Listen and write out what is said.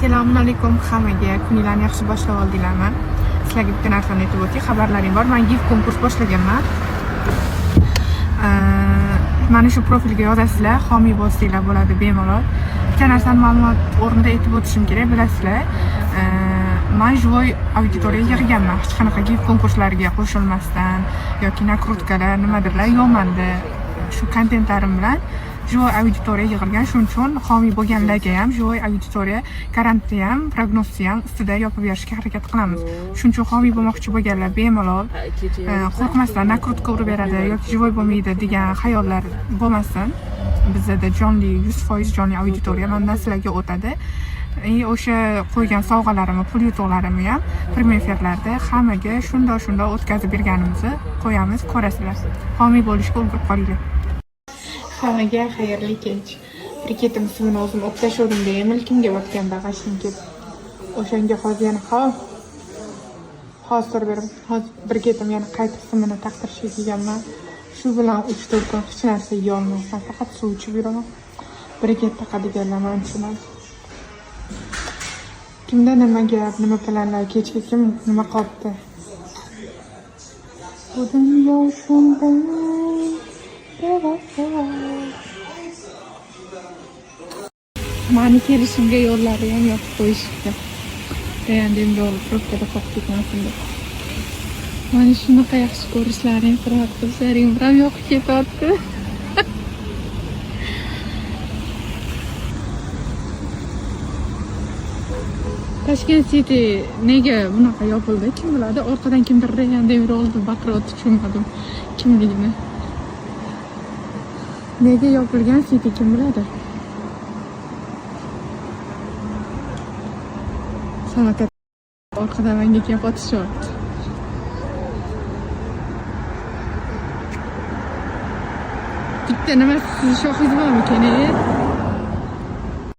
Assalomu alaykum hammaga. Kuninglarni yaxshi boshlab oldinglarmi? Sizlarga bitta narsani aytib o'tay, xabarlaring bor. Men gift konkurs boshlaganman. Mana shu profilga yozasizlar, homiy bo'lsanglar bo'ladi bemalol. Bitta narsani ma'lumot o'rnida aytib o'tishim kerak, bilasizlar. Man живой auditoriya yig'ganman. Hech qanaqa gift konkurslariga qo'shilmasdan yoki накрутка lar, nimadirlar yo'qmanda. Shu kontentlarim bilan живой auditoriya yig'ilgan. Shuning uchun homiy bo'lganlarga ham живой auditoriya garantiya ham, prognozni ham ustida yopib berishga harakat qilamiz. Shuning uchun homiy bo'lmoqchi bo'lganlar bemalol qo'rqmasdan накрутка urib beradi yoki живой bo'lmaydi degan xayollar bo'lmasin. Bizada jonli 100% jonli auditoriya mandan sizlarga o'tadi. И o'sha qo'ygan sovg'alarimni, pul yutuqlarimni ham prямой efirlarda hammaga shundoq shundoq o'tkazib berganimizni qo'yamiz, ko'rasizlar. Homiy bo'lishga ulgurib qolinglar. Hammaga xayrli kech. Briketim simini o'zim olib tashladim, milkimga botganda g'ashim kelib. O'shanga hozir yana hozir turib beraman. Hozir briketim yana qaytib simini taqtirishga kelganman. Shu bilan 3-4 kun hech narsa yeyolmayman, faqat suv ichib yuraman. Briket taqadiganlar man tushunadi. Kimda nima gap, nima planlar, kechga kim nima qolibdi? Bu dunyo shunday bevafo. Mani kelishimga yo'llari ham yopib qo'yishibdi. Dayandim yo'l probkada qolib ketmasin deb. Mani shunaqa yaxshi ko'rishlaring, hurmat qilishlaring bilan yoqib ketyapti. Tashkent City nega bunaqa yopildi? Kim biladi? Orqadan kimdir Reyan Demirol deb baqiryapti, tushunmadim kimligini. Nega yopilgan City kim biladi? Samokat orqadan menga kelib otishyapti. Bitta nima, sizni shoxingiz bormikan, e?